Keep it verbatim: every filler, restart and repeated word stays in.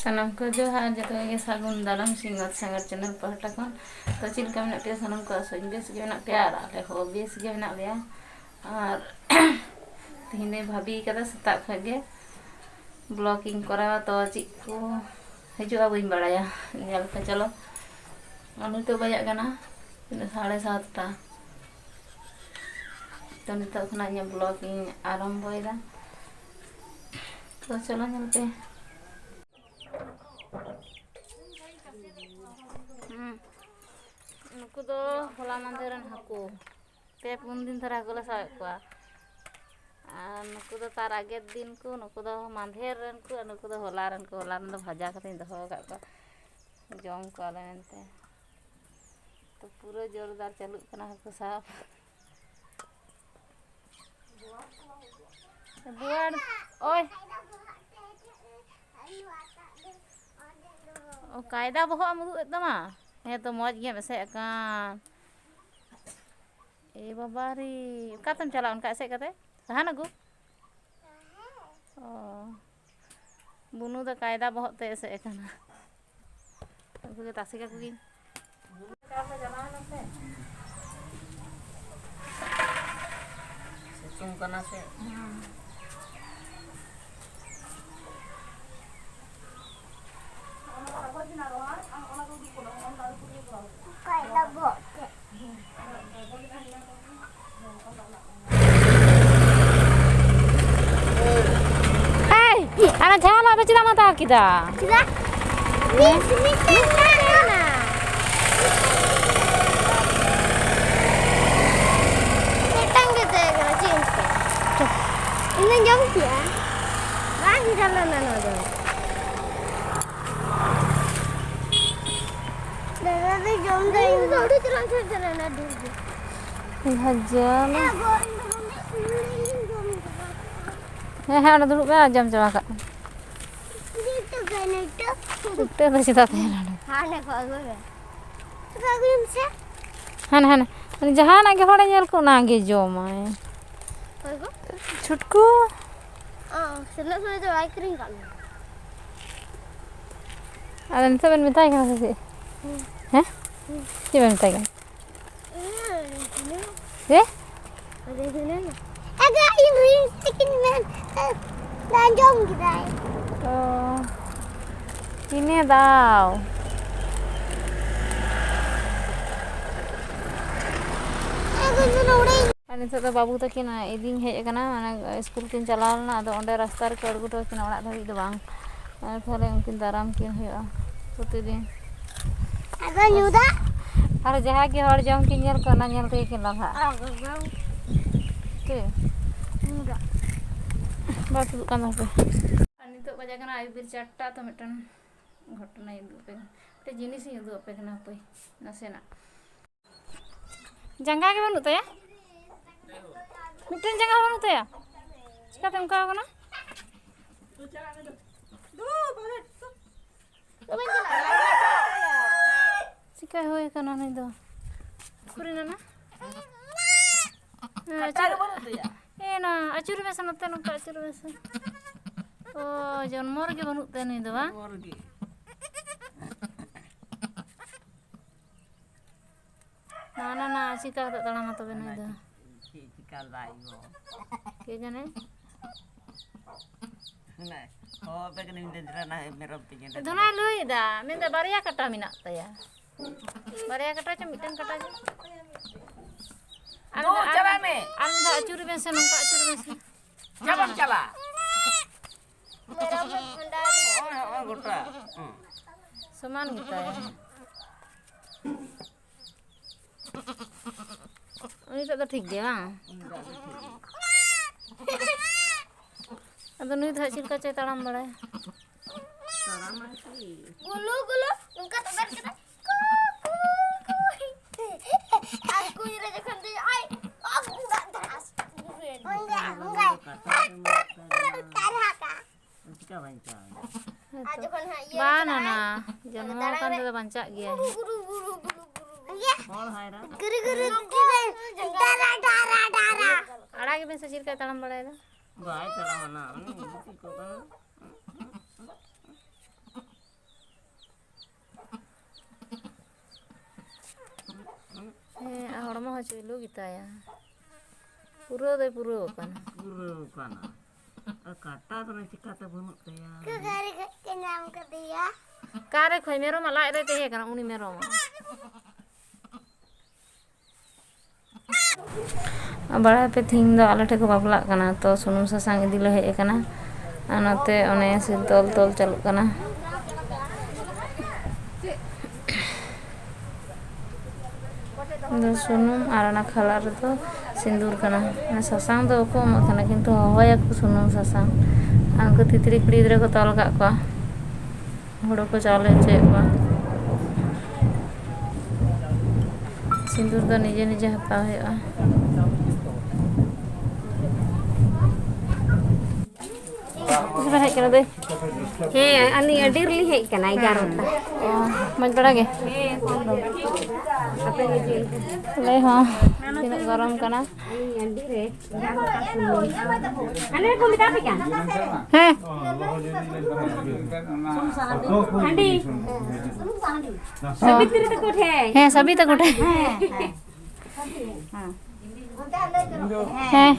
ᱥᱟᱱᱟᱢ ᱠᱚ ᱡᱚᱦᱟᱨ, ᱡᱚᱛᱚ ᱜᱮ ᱥᱟᱹᱜᱩᱱ ᱫᱟᱨᱟᱢ ᱥᱤᱧᱚᱛ ᱥᱟᱸᱜᱟᱨ ᱪᱮᱱᱮᱞ ᱯᱟᱦᱴᱟ ᱠᱷᱚᱱ᱾ ᱛᱚ, ᱪᱮᱫ ᱞᱮᱠᱟ ᱢᱮᱱᱟᱜ ᱯᱮᱭᱟ ᱥᱟᱱᱟᱢ ᱠᱚ? ᱟᱥᱚᱜ ᱟᱹᱧ ᱵᱮᱥ ᱜᱮ ᱢᱮᱱᱟᱜ ᱯᱮᱭᱟ ᱟᱨ ᱟᱞᱮ ᱦᱚᱸ ᱵᱮᱥ ᱜᱮ ᱢᱮᱱᱟᱜ ᱞᱮᱭᱟ᱾ ᱟᱨ ᱛᱮᱦᱮᱧ ᱫᱚᱧ ᱵᱷᱟᱵᱤ ᱠᱟᱫᱟ ᱥᱮᱛᱟᱜ ᱠᱷᱚᱱ ᱜᱮ vlog ᱤᱧ ᱠᱚᱨᱟᱣᱟ, ᱛᱚ ᱪᱮᱫ ᱠᱚ ᱦᱤᱡᱩᱜᱼᱟ ᱵᱟᱹᱧ ᱵᱟᱲᱟᱭᱟ᱾ ᱧᱮᱞ ᱯᱮ, ᱪᱚᱞᱚ᱾ ᱟᱨ ᱱᱤᱛᱚᱜ ᱵᱟᱡᱟᱜ ᱠᱟᱱᱟ ᱛᱤᱱᱟᱹᱜ? ᱥᱟᱲᱮ ᱥᱟᱛᱴᱟ᱾ ᱛᱚ ᱱᱤᱛᱚᱜ ᱠᱷᱚᱱᱟᱜ ᱤᱧᱟᱹᱜ vlog ᱤᱧ ᱟᱨᱟᱢᱵᱚᱭᱮᱫᱟ᱾ ᱛᱚ ᱪᱚᱞᱚ ᱧᱮᱞ ᱯᱮ᱾ ᱦᱩᱸ᱾ ᱱᱩᱠᱩ ᱫᱚ ᱦᱚᱞᱟ ᱢᱟᱫᱷᱮᱨ ᱨᱮᱱ ᱦᱟᱹᱠᱩ᱾ ᱯᱮ ᱯᱩᱱ ᱫᱤᱱ ᱫᱷᱚᱨᱮ ᱦᱟᱹᱠᱩ ᱞᱮ ᱥᱟᱵᱮᱫ ᱠᱚᱣᱟ᱾ ᱟᱨ ᱱᱩᱠᱩ ᱫᱚ ᱛᱟᱨ ᱟᱜᱮᱨ ᱫᱤᱱ ᱠᱚ, ᱱᱩᱠᱩ ᱫᱚ ᱢᱟᱫᱷᱮᱨ ᱨᱮᱱ ᱠᱚ, ᱟᱨ ᱱᱩᱠᱩ ᱫᱚ ᱦᱚᱞᱟ ᱨᱮᱱ ᱠᱚ᱾ ᱦᱚᱞᱟ ᱨᱮᱱ ᱫᱚ ᱵᱷᱟᱡᱟ ᱠᱟᱛᱮᱧ ᱫᱚᱦᱚ ᱟᱠᱟᱫ ᱠᱚᱣᱟ, ᱡᱚᱢ ᱠᱚᱣᱟᱞᱮ ᱢᱮᱱᱛᱮ᱾ ᱛᱚ ᱯᱩᱨᱟᱹ ᱡᱳᱨᱫᱟᱨ ᱪᱟᱹᱞᱩᱜ ᱠᱟᱱᱟ ᱦᱟᱹᱠᱩ ᱥᱟᱵ᱾ ᱵᱳᱣᱟᱲ, ᱳᱭ᱾ ᱚ, ᱠᱟᱭᱫᱟ ᱵᱚᱦᱚᱜ ᱮᱢ ᱩᱫᱩᱜ ᱮᱫ ᱛᱟᱢᱟ? ᱦᱮᱸ ᱛᱚ, ᱢᱚᱡᱽ ᱜᱮᱢ ᱮᱥᱮᱫ ᱟᱠᱟᱱ᱾ ᱮ ᱵᱟᱵᱟ ᱨᱮ, ᱚᱠᱟᱛᱮᱢ ᱪᱟᱞᱟᱜᱼᱟ ᱚᱱᱠᱟ ᱮᱥᱮᱫ ᱠᱟᱛᱮ? ᱥᱟᱦᱟᱱ ᱟᱹᱜᱩ? ᱚ, ᱵᱩᱱᱩ ᱫᱚ ᱠᱟᱭᱫᱟ ᱵᱚᱦᱚᱜ ᱛᱮ ᱮᱥᱮᱫ ᱟᱠᱟᱱᱟ᱾ ᱩᱱᱠᱩ ᱜᱮ ᱛᱟᱥᱮ ᱠᱟᱠᱚ ᱜᱤᱧ᱾ ᱥᱤᱛᱩᱝ ᱠᱟᱱᱟ ᱥᱮ? ᱠᱟᱭᱫᱟ ᱵᱚᱦᱚᱜ ᱛᱮ᱾ ᱮᱭ, ᱟᱨ ᱡᱟᱦᱟᱱᱟᱜ ᱫᱚ ᱪᱮᱫᱟᱜ ᱮᱢ ᱦᱟᱛᱟᱣ ᱠᱮᱫᱟ? ᱪᱮᱫᱟᱜ? ᱢᱤᱫ, ᱢᱤᱫᱴᱮᱱ ᱛᱟᱦᱮᱸ ᱠᱟᱱᱟ᱾ ᱢᱤᱫᱴᱟᱝ ᱜᱮ ᱛᱟᱦᱮᱸ ᱠᱟᱱᱟ, ᱪᱮᱫ ᱮᱢ ᱪᱤᱠᱟᱹᱭᱟ? ᱤᱧ ᱫᱚᱧ ᱡᱚᱢ ᱠᱮᱜᱼᱟ᱾ ᱵᱟᱝ ᱜᱟᱱ ᱞᱮᱱᱟ ᱱᱚᱣᱟ ᱫᱚ᱾ ᱫᱟᱫᱟ ᱫᱚ ᱡᱚᱢ ᱫᱟ, ᱤᱧ ᱫᱚ ᱟᱹᱰᱤ ᱪᱮᱦᱨᱟᱧ ᱥᱟᱵ ᱠᱮᱫᱟ ᱚᱱᱟ ᱰᱷᱮᱨ ᱜᱮ᱾ ᱵᱷᱟᱡᱟ ᱞᱮ᱾ ᱦᱮᱸ, ᱜᱚ-, ᱤᱧ ᱫᱚ ᱱᱚᱰᱮ, ᱱᱚᱰᱮ ᱜᱤᱧ ᱡᱚᱢ ᱠᱮᱫᱟ᱾ ᱦᱮᱸ, ᱦᱮᱸ, ᱚᱸᱰᱮ ᱫᱩᱲᱩᱵ ᱢᱮ ᱟᱨ ᱡᱚᱢ ᱪᱟᱵᱟ ᱠᱟᱜ ᱢᱮ᱾ ᱱᱤᱛᱚᱜ ᱜᱮ, ᱱᱤᱛᱚᱜ᱾ ᱩᱛᱟᱹᱨ ᱫᱚ ᱪᱮᱫᱟᱜ ᱛᱟᱦᱮᱱᱟ ᱚᱸᱰᱮ? ᱦᱟᱸᱰᱮ ᱠᱷᱚᱱ ᱟᱹᱜᱩᱭ ᱢᱮ᱾ ᱱᱤᱛᱚᱜ ᱟᱹᱜᱩᱭ ᱢᱮᱥᱮ᱾ ᱦᱟᱱᱮ, ᱦᱟᱱᱮ, ᱡᱟᱦᱟᱱᱟᱜ ᱜᱮ ᱦᱚᱲᱮ ᱧᱮᱞ ᱠᱚ, ᱚᱱᱟ ᱜᱮ ᱡᱚᱢᱟᱭ᱾ ᱚᱠᱚᱭ ᱠᱚ? ᱪᱷᱩᱴᱠᱩ᱾ ᱚ, ᱥᱮᱱᱚᱜ ᱥᱚᱢᱚᱭ ᱫᱚ ᱵᱟᱭ ᱠᱤᱨᱤᱧ ᱠᱟᱜ ᱢᱮ᱾ ᱟᱫᱚ ᱱᱤᱛᱚᱜ ᱵᱮᱱ ᱢᱮᱛᱟᱭ ᱠᱟᱱᱟ ᱥᱮ ᱪᱮᱫ? ᱦᱮᱸ? ᱪᱮᱫ ᱵᱮᱱ ᱢᱮᱛᱟᱭ ᱠᱟᱱᱟ? ᱪᱮᱫ? ᱟᱫᱚ ᱤᱧ ᱨᱤᱱ ᱛᱟᱹᱠᱤᱱ ᱢᱮᱱ, ᱟᱸᱡᱚᱢ ᱠᱮᱫᱟᱭ᱾ ᱚ, ᱤᱱᱟᱹ ᱫᱟᱣ᱾ ᱟᱨ ᱱᱤᱛᱚᱜ ᱫᱚ ᱵᱟᱹᱵᱩ ᱛᱟᱹᱠᱤᱱ ᱤᱫᱤᱧ ᱦᱮᱡ ᱟᱠᱟᱱᱟ, ᱢᱟᱱᱮ ᱥᱠᱩᱞ ᱠᱤᱱ ᱪᱟᱞᱟᱣ ᱞᱮᱱᱟ, ᱟᱫᱚ ᱚᱸᱰᱮ ᱨᱟᱥᱛᱟ ᱨᱮᱠᱚ ᱟᱬᱜᱚ ᱦᱚᱴᱚ ᱠᱟᱹᱠᱤᱱᱟ, ᱚᱲᱟᱜ ᱫᱷᱟᱹᱵᱤᱡ ᱫᱚ ᱵᱟᱝ᱾ ᱟᱨ ᱛᱟᱦᱚᱞᱮ ᱩᱱᱠᱤᱱ ᱫᱟᱨᱟᱢ ᱠᱤᱱ ᱦᱩᱭᱩᱜᱼᱟ ᱯᱨᱚᱛᱤᱫᱤᱱ᱾ ᱟᱫᱚ ᱧᱩ ᱫᱟᱜ? ᱟᱨ ᱡᱟᱦᱟᱸ ᱜᱮ ᱦᱚᱲ ᱡᱚᱢ ᱠᱤᱱ ᱧᱮᱞ ᱠᱚᱣᱟ, ᱚᱱᱟ ᱧᱮᱞ ᱛᱮᱜᱮ ᱠᱤᱱ ᱞᱟᱸᱜᱷᱟᱜᱼᱟ᱾ ᱟᱫᱚ ᱧᱩ ᱫᱟᱜ᱾ ᱵᱟᱝ ᱛᱩᱫᱩᱜ ᱠᱟᱱ ᱛᱟᱯᱮ᱾ ᱟᱨ ᱱᱤᱛᱚᱜ ᱵᱟᱡᱟᱜ ᱠᱟᱱᱟ ᱟᱹᱭᱩᱵ ᱵᱮᱨ ᱪᱟᱨᱴᱟ, ᱛᱚ ᱢᱤᱫᱴᱮᱱ ᱜᱷᱚᱴᱚᱱᱟᱧ ᱩᱫᱩᱜ ᱟᱯᱮ ᱠᱟᱱᱟ, ᱢᱤᱫᱴᱮᱱ ᱡᱤᱱᱤᱥᱤᱧ ᱩᱫᱩᱜ ᱟᱯᱮ ᱠᱟᱱᱟ ᱦᱟᱯᱳᱭ ᱱᱟᱥᱮᱱᱟᱜ᱾ ᱡᱟᱸᱜᱟ ᱜᱮ ᱵᱟᱹᱱᱩᱜ ᱛᱟᱭᱟ, ᱢᱤᱫᱴᱮᱱ ᱡᱟᱸᱜᱟ ᱦᱚᱸ ᱵᱟᱹᱱᱩᱜ ᱛᱟᱭᱟ᱾ ᱪᱤᱠᱟᱹᱛᱮ ᱚᱱᱠᱟ ᱠᱟᱱᱟ? ᱪᱤᱠᱟᱹ ᱦᱩᱭ ᱠᱟᱱᱟ ᱱᱩᱭ ᱫᱚ? ᱩᱠᱩᱨ ᱮᱱᱟ ᱱᱟ? ᱦᱮᱸ, ᱠᱟᱴᱟ ᱜᱮ ᱟᱹᱪᱩᱨ-, ᱵᱟᱹᱱᱩᱜ ᱛᱟᱭᱟ᱾ ᱮ ᱱᱟ, ᱟᱹᱪᱩᱨ ᱢᱮᱥᱮ ᱱᱚᱛᱮ, ᱱᱚᱝᱠᱟ ᱟᱹᱪᱩᱨ ᱢᱮᱥᱮ᱾ ᱚ, ᱡᱚᱱᱢᱚ ᱨᱮᱜᱮ ᱵᱟᱹᱱᱩᱜ ᱛᱟᱭᱟ ᱱᱩᱭ ᱫᱚ, ᱵᱟᱝ? ᱡᱚᱱᱢᱚ ᱨᱮᱜᱮ᱾ ᱱᱟ, ᱱᱟ, ᱱᱟ, ᱪᱤᱠᱟ ᱠᱟᱛᱮ ᱛᱟᱲᱟᱢᱟ ᱛᱚᱵᱮ ᱱᱩᱭ ᱫᱚ? ᱪᱮᱫ ᱪᱤᱠᱟ ᱞᱮᱫᱟ ᱟᱡ ᱜᱚ? ᱠᱮ ᱡᱟᱱᱮ? ᱚᱱᱟ ᱦᱚᱦᱚ ᱟᱯᱮ ᱠᱟᱹᱱᱟᱹᱧ, ᱢᱤᱫᱴᱮᱱ ᱫᱷᱟᱨᱟ ᱱᱟ ᱢᱮᱨᱚᱢ ᱛᱤᱧ ᱜᱮᱰᱮ ᱫᱷᱚᱱᱟᱭ ᱛᱤᱧ᱾ ᱞᱟᱹᱭ ᱮᱫᱟ, ᱢᱮᱱᱫᱟ ᱵᱟᱨᱭᱟ ᱠᱟᱴᱟ ᱢᱮᱱᱟᱜ ᱛᱟᱭᱟ᱾ ᱵᱟᱨᱭᱟ ᱠᱟᱴᱟ ᱪᱚ ᱢᱤᱫᱴᱮᱱ ᱠᱟᱴᱟ ᱪᱚ? ᱟᱨ ᱫᱩ, ᱢᱤᱫ ᱫᱷᱟᱣ, ᱟᱨ ᱪᱟᱞᱟᱜ ᱢᱤᱫ ᱢᱮ᱾ ᱫᱷᱟᱣ, ᱟᱨ ᱢᱤᱫ ᱫᱷᱟᱣ ᱟᱹᱪᱩᱨ ᱢᱮᱥᱮ, ᱱᱚᱝᱠᱟ ᱟᱹᱪᱩᱨ ᱢᱮᱥᱮ᱾ ᱪᱟᱵᱟᱢ ᱪᱟᱞᱟᱜ᱾ ᱢᱮᱨᱚᱢ ᱦᱚᱸ ᱵᱷᱟᱸᱰᱟᱱ᱾ ᱦᱚᱸᱜᱼᱚᱭ, ᱦᱚᱸᱜᱼᱚᱭ ᱜᱚᱴᱟ᱾ ᱦᱩᱸ᱾ ᱥᱚᱢᱟᱱ ᱜᱮᱛᱟᱭᱟ᱾ ᱩᱱᱤᱴᱟᱜ ᱫᱚ ᱴᱷᱤᱠ ᱜᱮᱭᱟ, ᱵᱟᱝ? ᱩᱱᱤᱴᱟᱜ ᱫᱚ ᱴᱷᱤᱠ ᱜᱮᱭᱟ᱾ ᱟᱫᱚ ᱱᱩᱭ ᱫᱚ ᱦᱟᱸᱜ ᱪᱮᱫ ᱞᱮᱠᱟ ᱪᱚᱭ ᱛᱟᱲᱟᱢ ᱵᱟᱲᱟᱭᱟ? ᱛᱟᱲᱟᱢ ᱟᱨᱠᱤ᱾ ᱜᱩᱞᱩ, ᱜᱩᱞᱩ, ᱱᱚᱝᱠᱟ ᱛᱚᱵᱮᱨ ᱠᱟᱫᱟ᱾ ᱠᱩ, ᱠᱩ, ᱠᱩ᱾ ᱟᱨ ᱠᱩᱧ ᱨᱮ ᱡᱚᱠᱷᱚᱱ ᱫᱮᱡᱚᱜ ᱟᱭ, ᱚ, ᱜᱩᱰᱟᱜ ᱫᱷᱟᱨᱟ᱾ ᱚᱱᱠᱟ, ᱚᱱᱠᱟ᱾ ᱠᱟᱴᱟ ᱨᱮ ᱢᱟᱨ ᱠᱟᱭ ᱠᱟᱱᱟ᱾ ᱪᱤᱠᱟ ᱵᱟᱧᱪᱟᱣ ᱮᱱᱟ? ᱟᱨ ᱡᱚᱠᱷᱚᱱ ᱦᱟᱸᱜ ᱤᱭᱟᱹ ᱵᱟᱝ ᱪᱟᱞᱟᱜ ᱱᱟᱱᱟ, ᱟᱭ, ᱡᱚᱱᱢᱚ ᱫᱟᱬᱟᱱ ᱟᱠᱟᱱ ᱨᱮ᱾ ᱛᱮᱫᱚ ᱵᱟᱧᱪᱟᱜ ᱜᱮᱭᱟ᱾ ᱜᱩᱨᱩ, ᱜᱩᱨᱩ, ᱜᱩᱨᱩ, ᱜᱩᱨᱩ, ᱜᱩᱨᱩ᱾ ᱦᱚᱲ ᱦᱟᱭᱨᱟ᱾ ᱜᱩᱨᱩ, ᱜᱩᱨᱩ, ᱜᱩᱨᱩ᱾ ᱰᱟᱨᱟ, ᱰᱟᱨᱟ, ᱰᱟᱨᱟ᱾ ᱟᱲᱟᱜ ᱜᱮᱵᱮᱱ ᱥᱮ ᱪᱮᱫ ᱞᱮᱠᱟᱭ ᱛᱟᱲᱟᱢ ᱵᱟᱲᱟᱭᱮᱫᱟ? ᱵᱟᱭ ᱛᱟᱲᱟᱢᱟ ᱱᱟ, ᱩᱱᱤ ᱜᱤᱛᱤᱡ ᱠᱚᱜ ᱠᱟᱱᱟ᱾ ᱪᱩᱭᱞᱩ ᱜᱮᱛᱟᱭᱟ᱾ ᱯᱩᱨᱟᱹᱣ ᱫᱚᱭ ᱯᱩᱨᱟᱹᱣ ᱟᱠᱟᱱᱟ᱾ ᱯᱩᱨᱟᱹᱣ ᱟᱠᱟᱱᱟ᱾ ᱟᱨ ᱠᱟᱴᱟ ᱫᱚ ᱪᱤᱠᱟᱹᱛᱮ ᱵᱟᱹᱱᱩᱜ ᱛᱟᱭᱟ? ᱜᱟᱹᱨᱤ ᱠᱷᱚᱡ ᱠᱚ ᱧᱟᱢ ᱠᱟᱫᱮᱭᱟ᱾ ᱚᱠᱟᱨᱮ ᱠᱷᱚᱡ? ᱢᱮᱨᱚᱢᱟᱜ ᱞᱟᱡ ᱨᱮ ᱛᱟᱦᱮᱸ ᱠᱟᱱᱟ ᱩᱱᱤ ᱢᱮᱨᱚᱢᱟᱜ᱾ ᱵᱟᱲᱟᱭ ᱯᱮ, ᱛᱤᱦᱤᱧ ᱫᱚ ᱟᱞᱮ ᱴᱷᱮᱱ ᱠᱚ ᱵᱟᱯᱞᱟᱜ ᱠᱟᱱᱟ, ᱛᱚ ᱥᱩᱱᱩᱢ ᱥᱟᱥᱟᱝ ᱤᱫᱤ ᱞᱮ ᱦᱮᱡ ᱟᱠᱟᱱᱟ᱾ ᱟᱨ ᱱᱚᱛᱮ ᱚᱱᱮ ᱥᱤ ᱛᱚᱞ ᱛᱚᱞ ᱪᱟᱹᱞᱩᱜ ᱠᱟᱱᱟ᱾ ᱫᱚ ᱥᱩᱱᱩᱢ ᱟᱨ ᱚᱱᱟ ᱠᱷᱟᱞᱟᱜ ᱨᱮᱫᱚ ᱥᱤᱸᱫᱩᱨ ᱠᱟᱱᱟ᱾ ᱚᱱᱟ ᱥᱟᱥᱟᱝ ᱫᱚ ᱵᱟᱠᱚ ᱮᱢᱚᱜ ᱠᱟᱱᱟ, ᱠᱤᱱᱛᱩ ᱦᱚᱦᱚᱭᱟᱠᱚ ᱥᱩᱱᱩᱢ ᱥᱟᱥᱟᱝ᱾ ᱟᱨ ᱩᱱᱠᱩ ᱛᱤᱛᱨᱤ ᱠᱩᱲᱤ ᱜᱤᱫᱽᱨᱟᱹ ᱠᱚ ᱛᱚᱞ ᱠᱟᱜ ᱠᱚᱣᱟ, ᱦᱩᱲᱩ ᱠᱚ ᱪᱟᱣᱞᱮ ᱦᱚᱪᱚᱭᱮᱫ ᱠᱚᱣᱟ᱾ ᱥᱤᱸᱫᱩᱨ ᱫᱚ ᱱᱤᱡᱮ ᱱᱤᱡᱮ ᱦᱟᱛᱟᱣ ᱦᱩᱭᱩᱜᱼᱟ᱾ ᱛᱤᱥ ᱵᱮᱱ ᱦᱮᱡ ᱠᱟᱱᱟ ᱫᱟᱹᱭ? ᱦᱮᱸ, ᱟᱹᱞᱤᱧ ᱟᱹᱰᱤ ᱨᱮᱞᱤᱧ ᱦᱮᱡ ᱠᱟᱱᱟ, ᱮᱜᱟᱨᱚ ᱴᱟ᱾ ᱚ, ᱢᱚᱡᱽ ᱵᱟᱲᱟ ᱜᱮ? ᱦᱮᱸ, ᱮᱠᱷᱚᱱ ᱫᱚ᱾ ᱟᱯᱮ ᱜᱮ ᱪᱮᱫ ᱞᱮᱠᱟ? ᱟᱞᱮ ᱦᱚᱸ ᱛᱤᱱᱟᱹᱜ ᱜᱚᱨᱚᱢ ᱠᱟᱱᱟ᱾ ᱟᱹᱞᱤᱧ ᱟᱹᱰᱤ ᱨᱮ, ᱮᱜᱟᱨᱚ ᱴᱟ ᱥᱚᱢᱚᱭ᱾ ᱦᱟᱸᱰᱮ ᱠᱚ ᱢᱮᱛᱟ ᱯᱮ ᱠᱟᱱ᱾ ᱦᱮᱸ᱾ ᱦᱟᱺᱰᱤ᱾ ᱚ᱾ ᱥᱟᱵᱤᱛᱨᱤ ᱛᱟᱠᱚ ᱴᱷᱮᱱ᱾ ᱦᱮᱸ, ᱥᱟᱵᱤ ᱛᱟᱠᱚ ᱴᱷᱮᱱ᱾ ᱦᱮᱸ, ᱦᱮᱸ᱾ ᱦᱮᱸ᱾